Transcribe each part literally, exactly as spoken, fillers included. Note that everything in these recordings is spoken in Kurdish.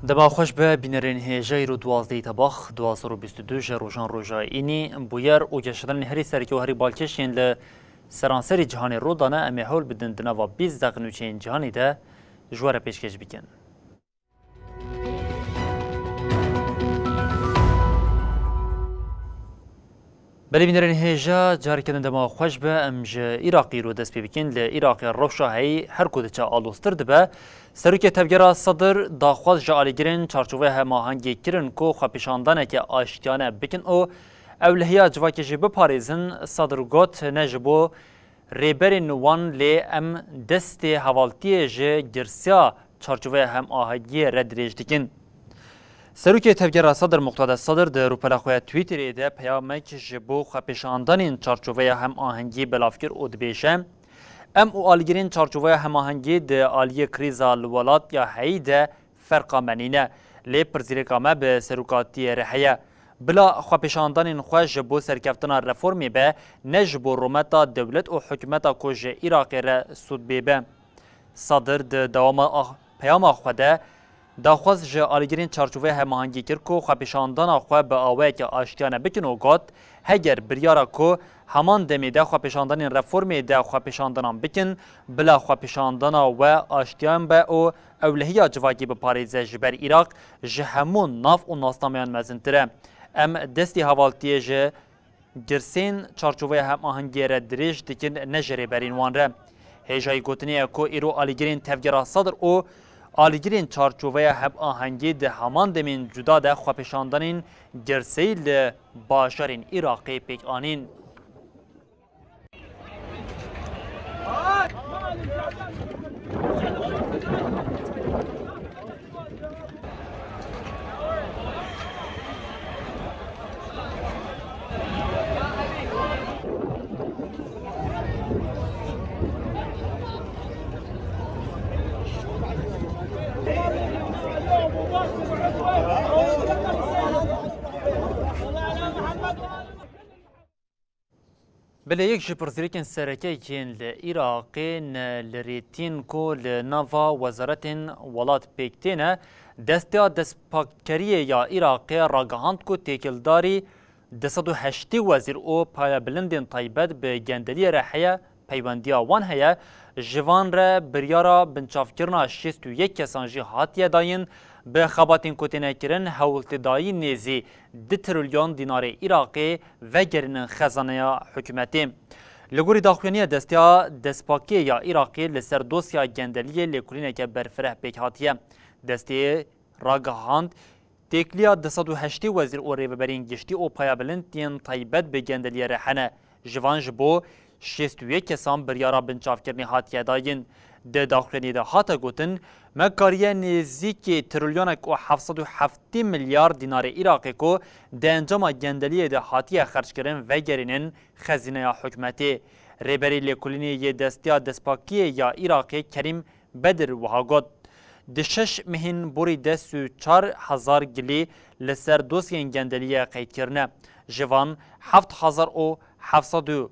Dema xweş be, bînerên hêja, îro duwazdehê tebax du hazar û bîst û du ji rojan roja înî, bûyer û geşedanên herî sereke û herî balkêş yên li seranserî cîhanê rû dane, em ê hewl bidin di nava bîst deq nûçeyên cîhanê de ji we re pêşkêş bikin. Belê bînerên hêja, careke din dema xweş be, em ji Iraqê îro dest pê bikin. Li Iraqê rewşa heyî her ku diçe aloztir dibe. Serokê Tevgera Sedir daxwaz ji alîgirên çarçoveya hemahengê kirin ku xwepêşandaneke aştiyane bikin û ewlehiya civakê jî biparêzin. Sedir got, ne ji bo rêberên wan, lê em destê hevaltiyê ji girsiya çarçoveya hemahengiyê re dirêj dikin. Serokê Tevgera Sedir Muqteda Sedir di rûpela xwe ya Twitterê de peyamek ji bo xwepêşandanên çarçoveya hemahengî belav kir û dibêje, em û alîgirên çarçoveya hemahengî di aliyê krîza li welat ya heyî de ferqa me nîne. Lê pirsgirêka me bi serokatiyê re heye. Bila xwepêşandanên xwe ji bo serkeftina reformê be, ne ji bo rûmeta dewlet û hikûmeta ku ji Iraqê re sûdbê be. Sedir di dewama ax-, peyama xwe de daxwaz ji alîgirên çarçoveya hemahengî kir ku xwepêşandana xwe bi awayeke aştiyane bikin û got, heger biryara ku heman demê de xwepêşandanên reformê de xwepêşandanan bikin, bila xwepêşandana we aştiyan be û ewlehiya civakê biparêze, ji ber Iraq ji hemû nav û nasnameyan mezintir e. Em destê hevaltiyê ji girsên çarçoveya hemahengiyê re dirêj dikin, ne ji rêberên wan re. Hêjayî gotinê ye ku îro alîgirên Tevgera Sedir û alîgirên çarçoveya hemahengî di heman demên cuda de xwepêşandanên girseyî li bajarên Iraqê pêk anîn. Belê yek ji pirsgirêkên sereke yên li Iraqê ne li rêtîn ku li nava wezaretên welat pêk têne, Desteya Destpakkeriyê ya Iraqê ragihand ku têkildarî du sed û heştê wezîr û payebilindên taybet bi gendeliyê re heye, peywendiya wan heye, ji van re biryara binçavkirina şêst û yek kesan jî hatiye dayîn, bi xebatên ku têne kirin hewl tê dayîn nêzî du trilyon dînarê Iraqê vegerînin xezaneya hikûmetê. Li gorî daxuyaniya Desteya Destpakiyê ya Iraqê li ser dosya gendeliyê lêkolîneke berfireh pêk hatiye. Desteyê ragihand, têkiliya du sed û heştê wezîr û rêveberên giştî û payebilind yên taybet bi gendeliyê re hene. Ji van ji bo şêst û yek kesan biryara binçavkirinê hatiye dayîn. Di daxuyaniyê de hate gotin, me kariye nêzîkî trilyonek û heft sed û heftê milyar dînarê Iraqê ku di encama gendeliyê de hatiye xerckirin vegerînin xezîneya hikûmetê. Rêberê lêkolînê yê Desteya Destpakiyê ya Iraqê Kerîm Bedir wiha got, di şeş mehên borî de sî û çar hezar gilî li ser dosyên gendeliyê qeyd kirine. Ji van heft hezar û heft sed û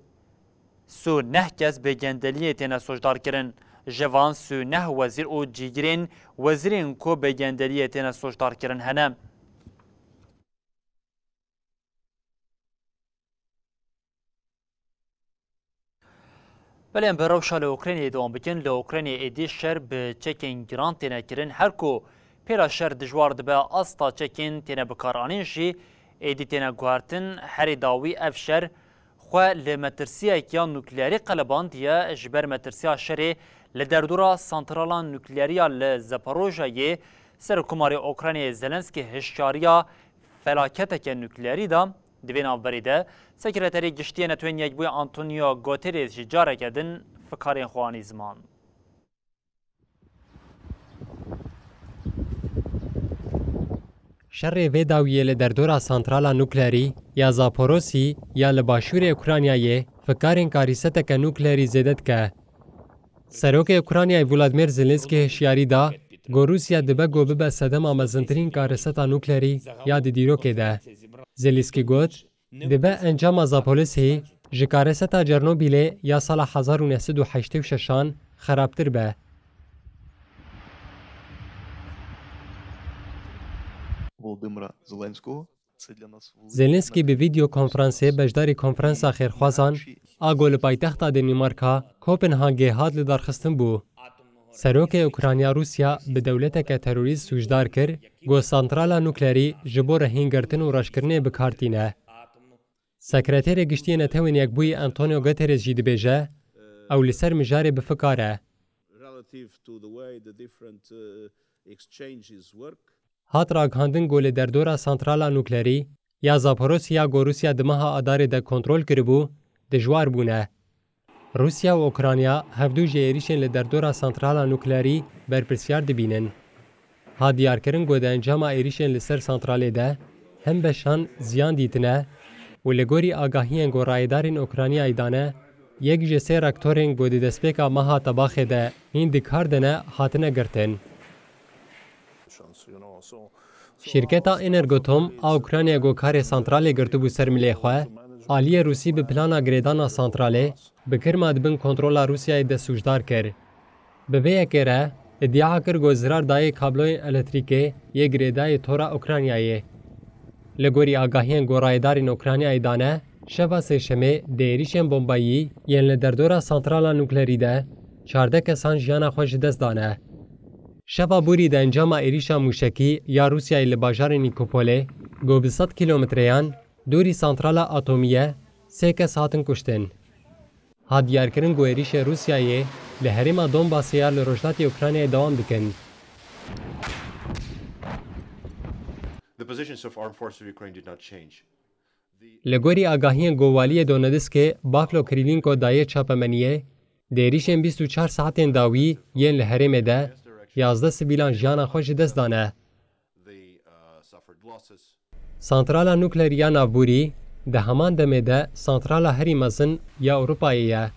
sî û neh kes bi gendeliyê têne sûcdar kirin. Ji van sî û neh wezîr û cîgirên wezîrên ku bi gendeliyê têne sûcdar kirin hene. Belê em bi rewşa li Ukraynayê dewam bikin. Li Ukraynayê êdî şer bi çekên giran têne kirin. Her ku pêra şer dijwar dibe, asta çekên têne bikaranîn jî êdî têne guhertin. Herî dawî ev şer xwe li metirsiyek ya nukleerî qelebandiye. Ji ber metirsiya şerê li derdora santrala nukleerî ya li Zaporojyeyê, Serokkomarê Ukraynayê Zelenskî hişyariya felaketeke nukleerî da. Di vê navberê de, Sekreterê Giştî yê Netewên Yekbûyî Antonio Guterres jî careke din fikarên xwe anî ziman. Şerê vê dawiyê li derdora santrala nukleerî ya Zaporosî ya li başûrê Ukraynayê fikarên karîseteke nukleerî zêde dike. Serokê Ukraynayê Volodymyr Zelensky hişyarî da ku Rûsya dibe ku bibe sedema mezintirîn kariseta nukleerî ya di dîrokê de. Zelensky got, dibe encama Zapolisê ji kariseta Çernobîlê ya sala hezar û neh sed û heştê û şeş an xerabtir be. Володимира Зеленського. Це для нас велика Zelensky bi vîdeo konferansê beşdarî konferansa xêrxwazan a ku li paytexta Danimarka, Kopenhagê hat lidarxistin bû. Serokê Ukrayna Rûsya bi dewleteke terorîst sûcdar kir, ku santrala nukleerî ji bo rehîngirtin û reşkirinê bi kar tîne. Sekreterê Giştî yê Netewên Yekbûyî Antonio Guterres jî dibêje, ew li ser mijarê bi fikar e. Relative to the way the different, uh, exchanges work. Hat ragihandin ku li derdora santrala nukleerî ya Zaporosya ku Rûsya di meha Adarê de kontrol kiribû, dijwar bûne. Rûsya û Ukrayna hevdu ji êrîşên li derdora santrala nukleerî berpirsiyar dibînin. Hat diyarkirin ku di encama êrîşên li ser santralê de hin beşan ziyan dîtine û li gorî agahiyên ku rayedarên Ukraynayê dane, yek ji sê reaktorên ku di destpêka meha Tebaxê de hîn di kar de ne, hatine girtin. Şîrketa Energoatom a Ukraynayê ku karê santralê girtibû ser milê xwe, aliyê Rûsî bi plana girêdana santralê bi kirma di bin kontrola Rûsyayê de sûcdar kir. Bi vê yekê re îdia kir ku zirar dayê kabloyên elektrîkê yê girêdayî tora Ukraynayê. Li gorî agahiyên ku rayedarên Ukraynayê dane, şeva sêşemê di êrîşên bombayî yên li derdora santrala nukleerî de çardeh kesan jiyana xwe ji dest dane. Şeva borî di encama êrîşa mûşekî ya Rûsyayê li bajarê Nîkopolê, ku bi sed kîlometreyan dûrî santrala atomî ye, sê kes hatin kuştin. Hat diyarkirin ku êrîşên Rûsyayê li herêma Donbasê ya li rojhilatê Ukraynayê dewam dikin. The positions of armed forces of Ukraine did not change. Li gorî agahiyên ku waliyê Donetskê Bavlo Kirilenko daye çapemeniyê, di êrîşên bîst û çar saetên dawî yên li herêmê de yazdeh sivîlan jiyana xwe ji dest dane. Santrala nukleerî ya navborî di heman demê de santrala herî mezin ya Ewropayê ye.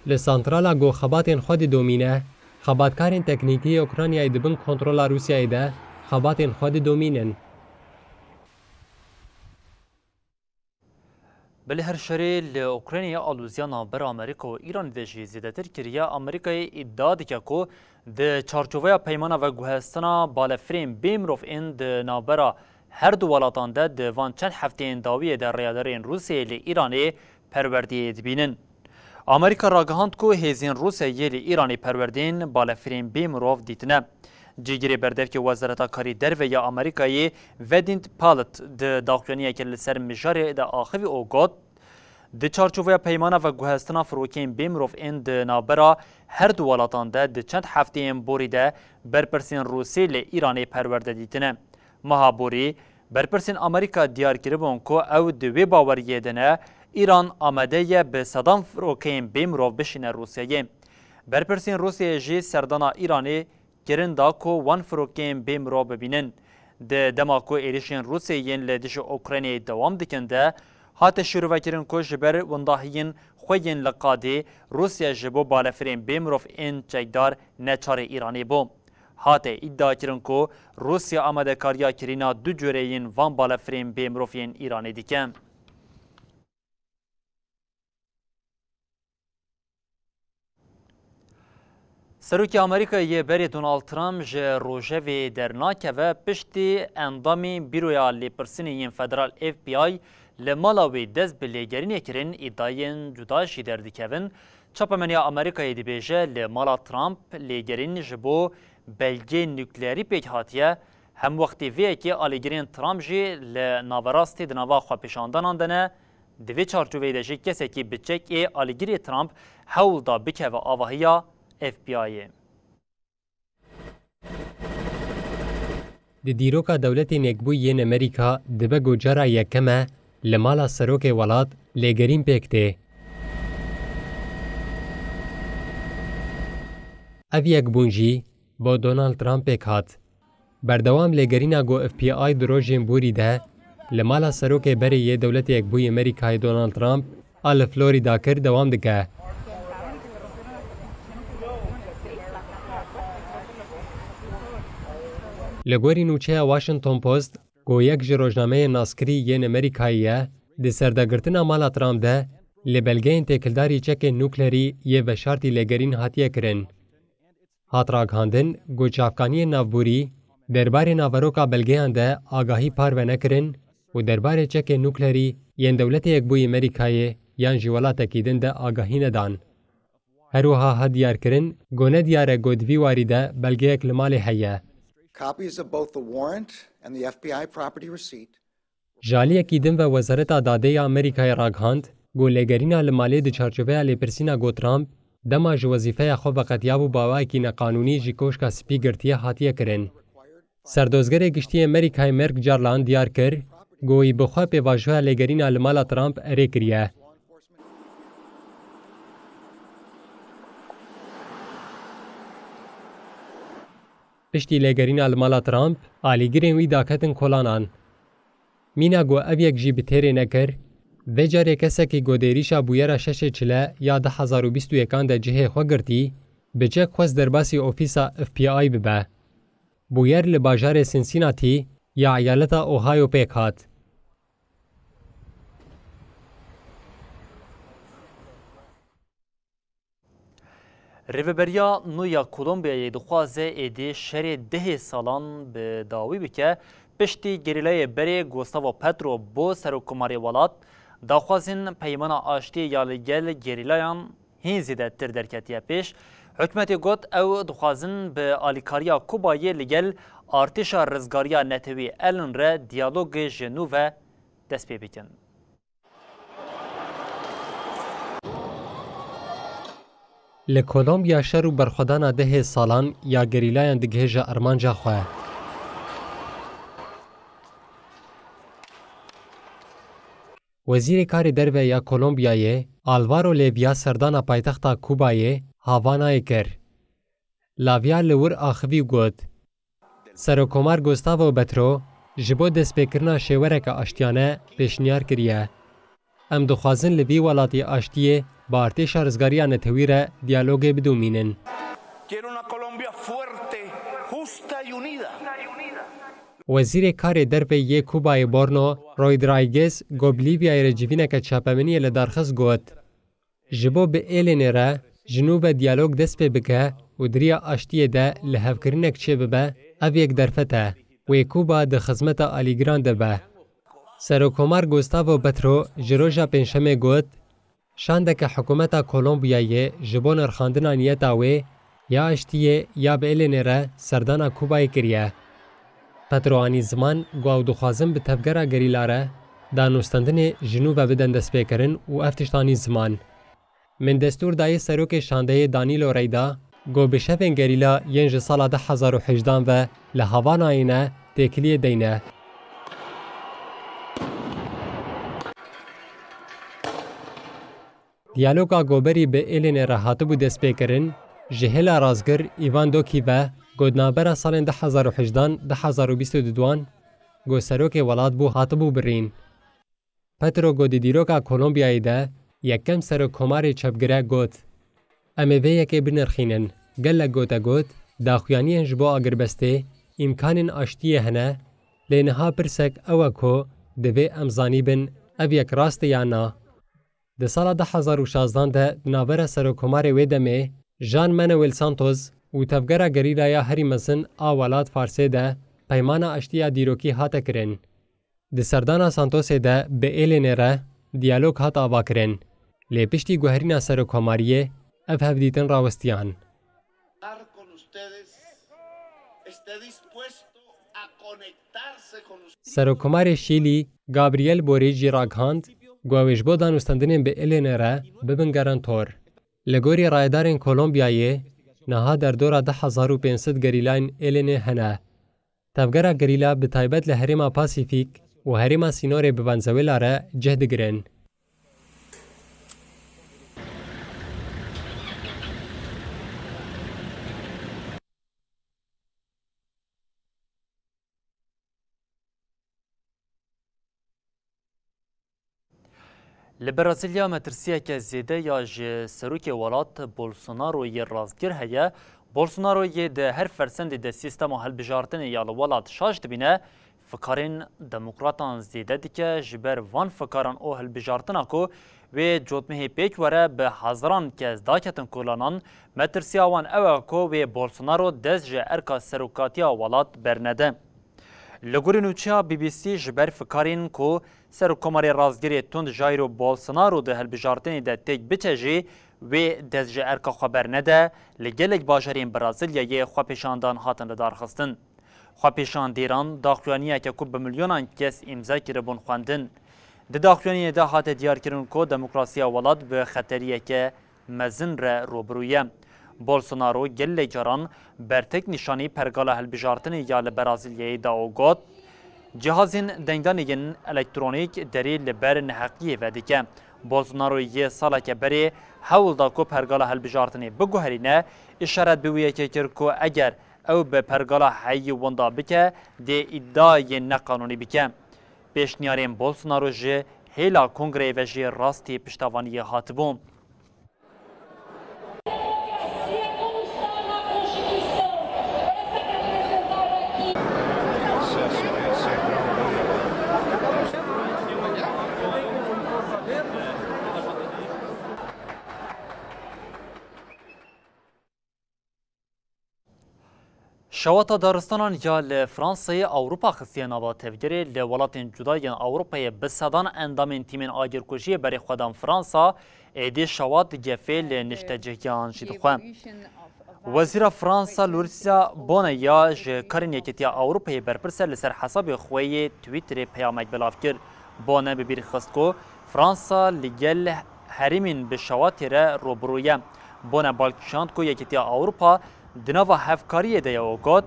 Li santrala ku xebatên xwe didomîne, xebatkarên teknîkî yê Ukraynayê di bin kontrola Rûsyayê de xebatên xwe didomînin. Belê her şerê li Ukraynayê alozîya navbera Amerîka û Îranê de jî zêdetir kiriye. Amerîkayê îdia dike ku di çarçoveya peymana veguhestina balefirên bê mirov ên di navbera her du welatan de di van çend hefteyên dawiyê de rêyadarên Rûsyayê li Îranê perwerdeyê dibînin. Amerîka ragihand ku hêzên Rûsyayê li Îranê perwerdeyên balefirên bê mirov dîtine. Cîgirê berdevkê Wezareta Karê Derve ya Amerîkayê Vedint Palit di daxuyaniyeke li ser mijarê de axivî û got, di çarçoveya peymana veguhestina firokeyên bê mirov ên di navbera her du welatan de di çend hefteyên borî de berpirsên Rûsî li Îranê perwerde dîtine. Meha borî, berpirsên Amerîka diyar kiribûn ku ew di wê baweriyê de ne, Îran amade ye bi sedan firokeyên bê mirov bişîne Rûsyayê. Berpirsên Rûsyayê jî serdana Îranê kirin da ku wan firokeyên bê mirov bibînin. Di dema ku êrişên Rûsyayê yên li dijî Ukraynayê dewam dikin de, hate şîrovekirin ku ji ber windahiyên xwe yên li qadê Rûsya ji bo balefirên bê mirov ên çekdar neçarê Îranê bû. Hate îdiakirin ku Rûsya amadekariya kirîna du cureyên van balefirên bê mirov yên Îranê dike. Serokê Amerîkayê yê berê Donald Trump ji rojevê dernakeve piştî endamên Bîroya Lêpirsînê yên Federal F B I li mala wê dest bi lêgerînê kirin, îdayên cuda jî derdikevin. Çapemeniya Amerîkayê dibêje, li mala Trump lêgerîn ji bo belgeyên nukleerî pêk hatiye. Hemwextê vê yekê alîgirên Trump jî li naverastê di nava xwepêşandanan de ne. Di vê çarçoveyê de jî kesekî bi çekê alîgirê Trump hewl da bikeve avahiya F B I'ê. Di dîroka Dewletên Yekbûyî yên Amerîka dibe ku cara yekem e li mala serokê welat lêgerîn pêk tê. Ev yekbûn jî bo Donald Trump pêk hat. Berdewam lêgerîna ku F B I di rojên borî de li mala serokê berê yê Dewletê Yekbûyî Amerîkayê Donald Trump a li Florida kir dewam dike. Li gorî nûçeya Washington Post, ku yek ji rojnameyên naskirî yên Amerîkayê ye, di serdegirtina mala Trump de li belgeyên têkildarî çekên nuklerî yê veşartî lêgerîn hatiye kirin. Hat ragihandin ku çavkaniyên navborî derbarê naveroka belgeyan de agahî parve nekirin û derbarê çekên nuklerî yên Dewletê Yekbûyî Amerîkayê yan jî welatekî din de agahî nedan. Her wiha hat diyarkirin ku ne diyar e ku di vî warî de belgeyek li malê heye. Copies of both the warrant and the F B I property receipt. Ji aliyekî din ve Wezareta Dadê ya Amerîkayê ragihand ku lêgerîna li malê di çarçoveya lêpirsîna ku Trump dema ji wezîfeya xwe veqetiyabû bi awayekî neqanûnî ji Koşka Spî girtiye hatiye kirin. Serdozgerê Giştî yê Amerîkayê Merrick Garland diyar kir ku wî bi xwe pêvajoya lêgerîna li mala Trump erê kiriye. Piştî lêgerîna li mala Trump, alîgirên wî daketin kolanan. Mîna ku ev yek jî bi têrê nekir, vê carê kesekî ku di êrîşa bûyera şeşê çile ya du hezar û bîst û yekan de cihê xwe girtî, bi çek xwest derbasî ofîsa F B I bibe. Bûyer li bajarê Cincinnati ya eyaleta Ohio pêk hat. Rêveberiya nû ya Kolombiyayê dixwaze êdî şerê dehê salan bi dawî bike, piştî gerîlayê berê Gustavo Petro bû serokkomarê welat, daxwazên peymana aştiyê ya li gel gerîlayan hîn zêdetir derketiye pêş. Hikûmetê got, ew dixwazin bi alîkariya Kubayê li gel artêşa rizgariya netewî ELN re diyalogê ji nû ve dest pê bikin. Li Kolombiya şer û berxwedana dehê salan ya gerîlayan digihêje armanca xwe. Wezîrê Karê Derve ya Kolombiyayê, Alvaro Levia, serdana paytexta Kubayê, Havanayê kir. Lavia li wir axivî û got, Serokkomar Gustavo Petro ji bo destpêkirina şêwereke aştiyane pêşniyar kiriye. Em dixwazin li vî welatî aştiyê bi artêşa rizgariya netewî re diyalogê bidomînin. Quiero una Colombia fuerte, justa y unida. Wezîrê Karê Derve yê Kubayê Borno, Rodriguez, got bi Lîbyayê re civîneke çapemeniyê li dar xist, got, Ji bo bi Êlênê re ji nû ve diyalog dest pê bike û di riya aştiyê de lihevkirinek çêbibe, ev yek derfet e. Wê Kuba di xizmeta alîgiran de be. Serokkomar Gustavo Petro ji roja Pêncşemê got, Şandeke hikûmeta Kolombiyayê ji bo nirxandina niyeta wê ya aştiyê ya bi Êlênê re serdana Kubayê kiriye. Petro anî ziman ku ew dixwazin bi tevgera gerîla re danûstendinê ji nû ve bidin destpêkirin û ev tişt anî ziman. Min destûr dayê serokê şandeyê Danilo Reyda ku bi şevên gerîla yên ji sala du hezar û hejdan ve li Havanayê ne têkiliyê deyne. Diyaloga ku berî bi Êlênê re hatibû destpêkirin, ji hêla rastgir Îvan Dokî ve ku di navbera salên du hezar û hejdan du hezar û bîst û duan ku serokê welat bû hatibû birîn. Petro ku di dîroka Kolombiyayê de yekem serokkomarê çepgir e got, Em ê vê yekê binirxînin. Gelek gote got, daxuyaniyên ji bo agirbestê, îmkanên aştiyê hene, lê niha pirsek ew e ku divê em zanîbin ev yek rast e yan na. Di sala du hezar û şazdan de di navbera serokkomarê wê demê Juan Manuel Santos û tevgera gerîla ya herî mezin a welat Farsê de peymana aştiya dîrokî hate kirin. Di serdana Santosê de bi Êlênê re diyalog hat avakirin, lê piştî guherîna serokkomariyê ev hevdîtin rawestiyan. Serokkomarê Şîlî, Gabriel Boric jî ragihand ku ew ê ji bo danûstendinên bi Êlênê re bibin garantor. Li gorî rayedarên Kolombiyayê, niha derdora du hezar û pênc sed gerîlayên Êlênê hene. Tevgera gerîla bi taybet li herêma Pasîfîk û herêma sînorê bi Venezuela re cih digirin. Li Brezîlya metirsiyeke zêde ya ji serokê welat Bolsonaro yê rastgir heye. Bolsonaro yê di her fersendê de sîstema hilbijartinê ya li welat şaş dibîne, fikarên demokratan zêde dike. Ji ber van fikaran û hilbijartina ku wê cotmehê pêk were bi hezaran kes daketin kolanan, metirsiya wan ew e ku wê Bolsonaro dest ji erka serokatiya welat bernede. Li gorî nûçeya B B C, ji ber fikarên ku Serokkomarê rastgirê tund Jairo Bolsonaro di hilbijartinê de têk biçe jî, wê dest ji erka xwe bernede, li gelek bajarên Brazilyayê xwepêşandan hatin lidarxistin. Xwepêşandêran daxuyaniyeke ku bi milyonan kes îmza kiribûn xwendin. Di daxuyaniyê de hate diyarkirin ku demokrasiya welat bi xeteriyeke mezin re rûbirû ye. Bolsonaro gelek caran bertek nîşanî pergala hilbijartinê ya li Brazilyayê da û got, cihazên dengdanê yên elektronîk derê li ber neheqiyê vedike. Bolsonaro yê saleke berê hewl da ku pergala hilbijartinê biguherîne, îşaret bi wê yekê kir ku eger ew bi pergala heyî winda bike, dê îdiayên neqanûnî bike. Pêşniyarên Bolsonaro ji hêla kongreyê ve jî rastî piştevaniyê hatibû. Şewata daristanan ya li Fransayê Ewropa xistiye nava tevgerê. Li welatên cuda yên Ewropayê bi sedan endamên tîmên agirkujiyê berê xwe dan Fransa, êdî şewat gefê li niştecihgehan jî dixwe. Wezîra Fransa Lucia Bone ya ji karên Yekîtiya Ewropayê berpirs e, li ser hesabê xwe yê Twitterê peyamek belav kir. Bone bi bîr xist ku Fransa li gel herêmên bi şewatê re rûbirû ye. Bone balkişand ku Yekîtiya Ewropa di nava hevkariyê de ye û got,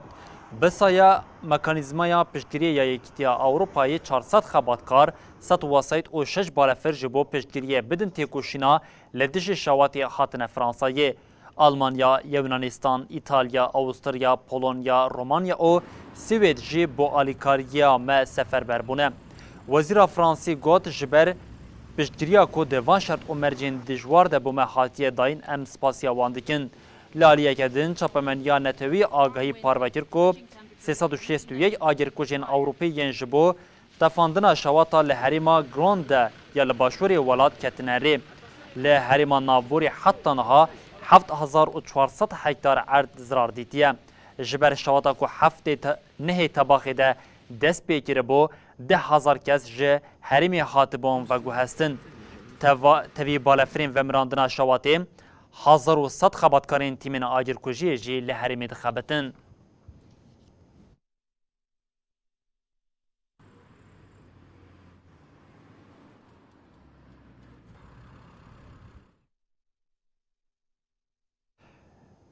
bi saya mekanîzmaya piştgiriyê ya Yekîtiya Ewropayê çar sed xebatkar, sed wesayît û şeş balefir ji bo piştgiriyê bidin têkoşîna li dijî şewatê hatine Fransayê. Almanya, Yewnanistan, Îtalya, Awusturya, Polonya, Romanya û Swêd jî bo alîkariya me seferber bûne. Wezîra Fransî got, ji ber piştgiriya ku di van şert û mercên dijwar de bo me hatiye dayîn, em spasiya wan dikin. Li aliyeke din, çapemeniya netewî agahî parve kir ku sê sed û şêst û yek agirkujên Ewropî yên ji bo tefandina şewata li herêma Grand de ya li başûrê welat ketine rê. Li herêma navborî heta niha heft hezar û çar sed hektar erd zirar dîtiye. Ji ber şewata ku heftê te-, nehê tebaxê de dest pê kiribû, deh hezar kes ji herêmê hatibûn veguhestin. Teva-, tevî balefirên vemirandina şewatê, hezar û sed xebatkarên tîmên agirkujiyê jî li herêmê dixebitin.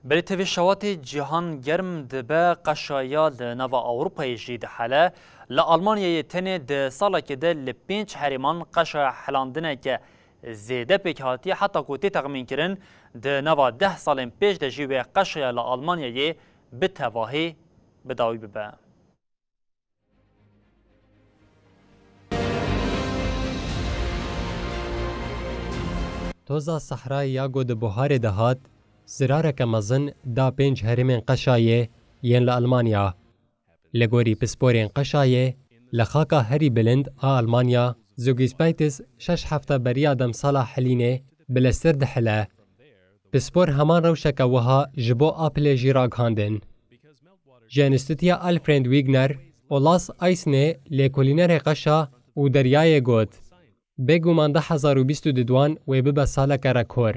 Berê tevî şewatê cîhan germ dibe, qeşaya li nava Ewropayê jî dihele. Li Almanyayê tenê di salekê de li pênc herêman qeşaya helandineke zêde pêk hatiye, heta ku tê texmînkirin di nava deh salên pêş de jî wê qeşaya li Almanyayê bi tevahî bi dawî bibe. Toza sehrayê ya ku di buharê de hat, zirareke mezin da pênc herêmên qeşayê yên li Almanya. Li gorî pisporên qeşayê, li xaka herî bilind a Almanya, Zugspitze şeş hefte beriya demsala Helînê bi lestir dihile. Pispor heman rewşeke wiha ji bo Apilê jî ragihandin. Ji Enstîtuya Alfred Wegener, Olaus Eisner, lêkolînerê qeşa û deryayê got, bêguman du hezar û bîst û du wan wê bibe saleke rekor.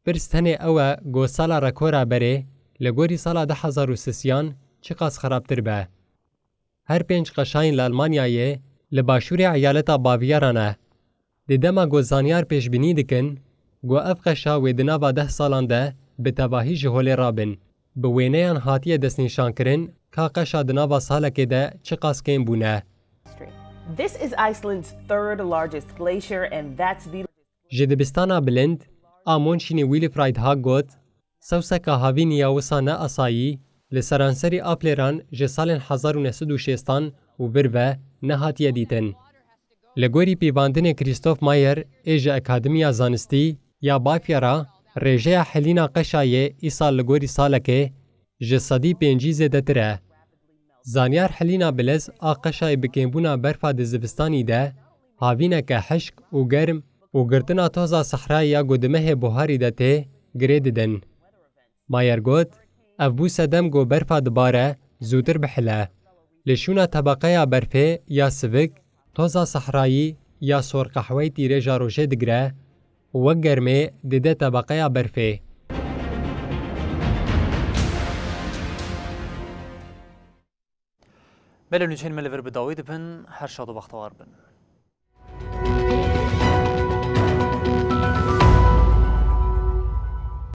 Pirs tenê ew e ku sala rekora berê, li gorî sala du hezar û sisiyan çiqas xerabtir be. Her pênc qeşayên li Almanyayê li başûrê eyaleta Bavyera ne. Di dema ku zanyar pêşbînî dikin ku ev qeşa wê di nava deh salan de bi tevahî ji holê rabin, bi wêneyan hatiye destnîşankirin ka qeşa di nava salekê de çiqas kêm bûne. This is Iceland's third largest glacier, and that's the Ji dibistana bilind a Monşînî Wilfried Haag got, sewseka havînî ya wisa ne asayî li seranserî Aplêran ji salên hezar û neh sed û şêstan û vir ve nehatiye dîtin. Li gorî pêvandinê Christoph Mayer ê ji Akademiya Zanistî ya Bafya re, rêjeya helîna qeşayê îsal li gorî salekê ji sedî pêncî zêdetir e. Zanyar helîna bilez a qeşayê bi kêmbûna berfa di zivistanî de, havîneke hişk û germ û girtina toza sehrayê ya ku di mehê buharî de tê, girê didin. Mayer got, ev bû sedem ku berfa dibare, zûtir bihile. Li şûna tebeqeya berfê ya sivik, toza sehrayî ya sor qehweyî tîrêja rojê digire û wek germê dide tebeqeya berfê. Belê nûçeyên me li vir bi dawî dibin, her şad û bextewar bin.